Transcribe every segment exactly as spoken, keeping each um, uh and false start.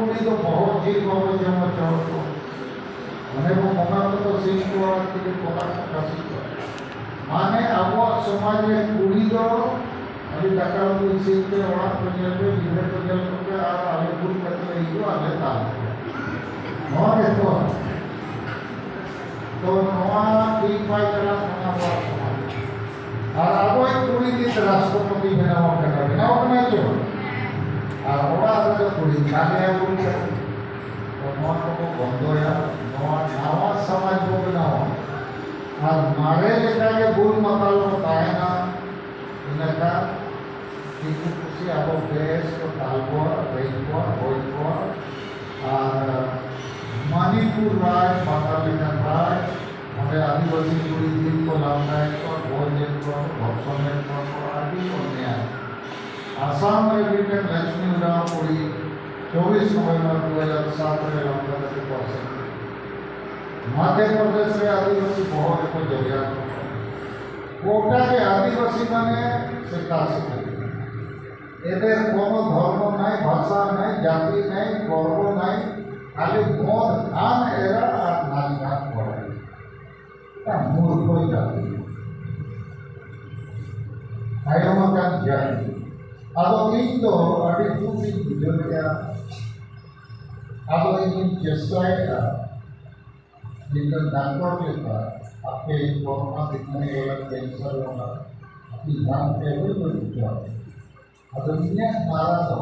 ᱩᱱᱤ ᱫᱚ ᱵᱚᱦᱚᱜ ᱡᱤᱞ ᱵᱟᱵᱚ ᱡᱚᱢ ᱦᱚᱪᱚ ᱟᱠᱚᱣᱟ᱾ ᱚᱱᱮ ᱵᱚ ᱵᱚᱸᱜᱟ ᱠᱚᱫᱚ ᱥᱤᱢ ᱠᱚ ᱟᱲᱟᱜ ᱛᱮᱜᱮ ᱵᱚᱸᱜᱟ ᱠᱚ ᱠᱟᱹᱥᱤ ᱠᱚᱣᱟ᱾ ᱢᱟᱱᱮ ᱟᱵᱚᱣᱟᱜ ᱥᱚᱢᱟᱡᱽ ᱨᱮ ᱠᱩᱲᱤ ᱫᱚ ᱟᱹᱰᱤ ᱫᱟᱠᱟ ᱩᱛᱩ ᱤᱥᱤᱱ ᱯᱮ, ᱚᱲᱟᱜ ᱠᱚ ᱧᱮᱞ ᱯᱮ, ᱜᱤᱫᱽᱨᱟᱹ ᱠᱚ ᱧᱮᱞ ᱠᱚᱯᱮ, ᱟᱨ ᱟᱞᱮ ᱵᱩᱞ ᱠᱟᱛᱮ ᱞᱮ ᱦᱤᱡᱩᱜᱼᱟ, ᱟᱞᱮ ᱫᱟᱞ ᱯᱮ᱾ ᱱᱚᱣᱟ ᱜᱮᱛᱚ᱾ ᱛᱚ ᱱᱚᱣᱟ ᱴᱷᱤᱠ ᱵᱟᱭ ᱪᱟᱞᱟᱜ ᱠᱟᱱᱟ ᱟᱵᱚᱣᱟᱜ ᱥᱚᱢᱟᱡᱽ᱾ ᱟᱨ ᱟᱵᱚᱭᱤᱡ ᱠᱩᱲᱤ ᱜᱤᱫᱽᱨᱟᱹ ᱨᱟᱥᱴᱨᱚᱯᱚᱛᱤ ᱵᱮᱱᱟᱣ ᱠᱟᱱᱟ, ᱵᱮᱱᱟᱣ ᱠᱟᱱᱟ ᱪᱚ? ᱟᱨ ᱚᱲᱟᱜ ᱨᱮᱫᱚ ᱠᱩᱲᱤ ᱠᱟᱱ ᱜᱮᱭᱟ ᱵᱚᱱ ᱠᱟᱱᱟ᱾ ᱛᱚ ᱱᱚᱣᱟ ᱠᱚᱵᱚ ᱵᱚᱱᱫᱚᱭᱟ, ᱱᱚᱣᱟ ᱱᱟᱣᱟ ᱥᱚᱢᱟᱡᱽ ᱵᱚ ᱵᱮᱱᱟᱣᱟ᱾ ᱟᱨ ᱢᱟᱨᱮ ᱞᱮᱠᱟᱜᱮ ᱵᱩᱞ ᱢᱟᱛᱟᱞ ᱵᱚ ᱛᱟᱦᱮᱱᱟ, ᱤᱱᱟᱹᱠᱷᱟᱱ ᱫᱤᱠᱩ ᱯᱩᱥᱤ ᱟᱵᱚ ᱵᱮᱥ ᱠᱚ ᱫᱟᱞ ᱠᱚᱣᱟ, ᱨᱮᱡ ᱠᱚᱣᱟ, ᱜᱚᱡ ᱠᱚᱣᱟ᱾ ᱟᱨ ᱢᱟᱱᱤᱯᱩᱨ ᱨᱟᱡᱽ, ᱵᱟᱝᱜᱟᱞ ᱞᱮᱠᱟᱱ ᱨᱟᱡᱽ, ᱚᱸᱰᱮ ᱟᱹᱫᱤᱵᱟᱹᱥᱤ ᱠᱩᱲᱤ ᱜᱤᱫᱽᱨᱟᱹ ᱠᱚ ᱞᱟᱸᱫᱟᱭᱮᱫ ᱠᱚᱣᱟ, ᱜᱚᱡᱮᱫ ᱠᱚᱣᱟ ᱠᱚ, ᱫᱷᱚᱨᱥᱚᱱᱮᱫ ᱠᱚᱣᱟ ᱠᱚ, ᱟᱹᱰᱤ ᱚᱱᱭᱟᱭ᱾ ᱟᱥᱟᱢ ᱨᱮ ᱢᱤᱫᱴᱮᱱ ᱞᱚᱠᱥᱢᱤ ᱩᱨᱟᱣ ᱠᱩᱲᱤ ᱪᱚᱵᱵᱤᱥ ᱱᱚᱵᱷᱮᱢᱵᱚᱨ ᱫᱩ ᱦᱟᱡᱟᱨ ᱥᱟᱛ ᱨᱮ ᱞᱟᱸᱫᱟ ᱠᱟᱛᱮ ᱠᱚ ᱟᱥᱮᱱ ᱠᱮᱫᱟ᱾ ᱢᱚᱫᱷᱭᱚ ᱯᱨᱚᱫᱮᱥ ᱨᱮ ᱟᱹᱫᱤᱵᱟᱹᱥᱤ ᱵᱚᱦᱚᱜ ᱨᱮᱠᱚ ᱡᱚᱵᱮᱭᱟ ᱠᱚ ᱠᱟᱱᱟ᱾ ᱜᱚᱴᱟ ᱜᱮ ᱟᱹᱫᱤᱵᱟᱹᱥᱤ ᱢᱟᱱᱮ ᱥᱮᱛᱟ ᱥᱮᱛᱟ᱾ ᱮᱫᱮᱨ ᱠᱳᱱᱳ ᱫᱷᱚᱨᱢᱚ ᱱᱟᱭ, ᱵᱷᱟᱥᱟ ᱱᱟᱭ, ᱡᱟᱹᱛᱤ ᱱᱟᱭ, ᱜᱚᱨᱵᱚ ᱱᱟᱭ, ᱠᱷᱟᱹᱞᱤ ᱢᱚᱫ ᱠᱷᱟᱱ ᱮᱨᱟ ᱟᱨ ᱱᱟᱪ ᱜᱟᱱ ᱠᱚᱲᱟ᱾ ᱮᱴᱟᱜ ᱢᱩᱨᱠᱷᱚ ᱡᱟᱹᱛᱤ, ᱛᱟᱭᱚᱢ ᱟᱠᱟᱱ ᱡᱟᱹᱛᱤ᱾ ᱟᱫᱚ ᱤᱧ ᱫᱚ ᱟᱹᱰᱤ ᱫᱩᱠ ᱤᱧ ᱵᱩᱡᱷᱟᱹᱣ ᱠᱮᱫᱟ᱾ ᱟᱫᱚ ᱤᱧᱤᱧ ᱪᱮᱥᱴᱟᱭᱮᱫᱟ, ᱢᱤᱫᱴᱟᱝ ᱰᱟᱠᱛᱚᱨ ᱞᱮᱠᱟ, ᱟᱯᱮ ᱠᱚᱨᱳᱱᱟ ᱵᱤᱜᱽᱜᱟᱱᱤ ᱵᱟᱞᱟ ᱠᱮᱱᱥᱟᱨ ᱵᱟᱞᱟ, ᱟᱯᱮ ᱧᱟᱢ ᱯᱮ ᱦᱩᱭ ᱵᱟᱹᱧ ᱵᱩᱡᱷᱟᱹᱣ᱾ ᱟᱫᱚ ᱤᱧᱟᱹᱜ ᱱᱟᱨᱟ ᱫᱚ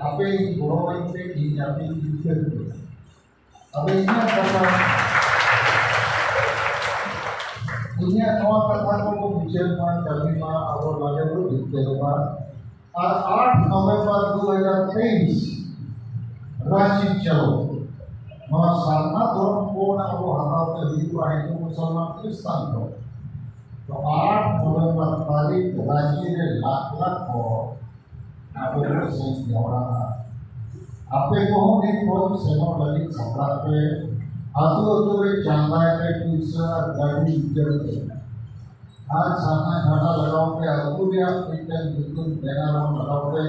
ᱟᱯᱮ ᱜᱚᱲᱚ ᱟᱹᱧ ᱯᱮ, ᱤᱧ ᱟᱯᱮ ᱡᱤᱛᱠᱟᱹᱨ ᱯᱮ᱾ ᱟᱫᱚ ᱤᱧᱟᱹᱜ ᱠᱟᱛᱷᱟ, ᱤᱧᱟᱹᱜ ᱱᱚᱣᱟ ᱠᱟᱛᱷᱟ ᱠᱚ ᱵᱩᱡᱷᱟᱹᱣ ᱢᱟ, ᱠᱟᱹᱢᱤ ᱢᱟ, ᱟᱵᱚ ᱞᱟᱜᱮ ᱵᱚ ᱡᱤᱛᱠᱟᱹᱨ ᱢᱟ᱾ ᱟᱨ ᱟᱴ ᱱᱚᱵᱷᱮᱢᱵᱚᱨ ᱫᱩ ᱦᱟᱡᱟᱨ ᱛᱮᱭᱤᱥ ᱨᱟᱸᱪᱤ ᱪᱚᱞᱚ, ᱱᱚᱣᱟ ᱥᱟᱨᱱᱟ ᱫᱷᱚᱨᱚᱢ ᱠᱳᱰ ᱟᱵᱚ ᱦᱟᱛᱟᱣ ᱛᱮ ᱦᱩᱭᱩᱜᱼᱟ ᱦᱤᱱᱫᱩ ᱢᱩᱥᱚᱞᱢᱟᱱ ᱠᱷᱨᱤᱥᱴᱟᱱ ᱠᱚ᱾ ᱛᱚ ᱟᱴ ᱱᱚᱵᱷᱮᱢᱵᱚᱨ ᱛᱟᱹᱨᱤᱠᱷ ᱨᱟᱸᱪᱤ ᱨᱮ ᱞᱟᱠᱷ ᱞᱟᱠᱷ ᱦᱚᱲ ᱟᱵᱚ ᱠᱚ ᱥᱮᱱ ᱡᱟᱣᱨᱟᱜᱼᱟ᱾ ᱟᱯᱮ ᱠᱚᱦᱚᱸ ᱱᱤᱛ ᱠᱷᱚᱱ ᱥᱮᱱᱚᱜ ᱞᱟᱹᱜᱤᱫ ᱥᱟᱯᱲᱟᱜ ᱯᱮ᱾ ᱟᱹᱛᱩ ᱟᱹᱛᱩ ᱨᱮ ᱪᱟᱸᱫᱟᱭ ᱯᱮ, ᱯᱩᱭᱥᱟᱹ ᱟᱨ ᱠᱟᱹᱣᱰᱤ ᱩᱪᱟᱹᱲ ᱯᱮ᱾ ᱟᱨ ᱥᱟᱨᱱᱟ ᱡᱷᱟᱸᱰᱟ ᱞᱟᱜᱟᱣ ᱯᱮ, ᱟᱹᱛᱩ ᱨᱮᱭᱟᱜ ᱢᱤᱫᱴᱮᱱ ᱧᱩᱛᱩᱢ ᱵᱮᱱᱟᱨ ᱦᱚᱸ ᱞᱟᱜᱟᱣ ᱯᱮ᱾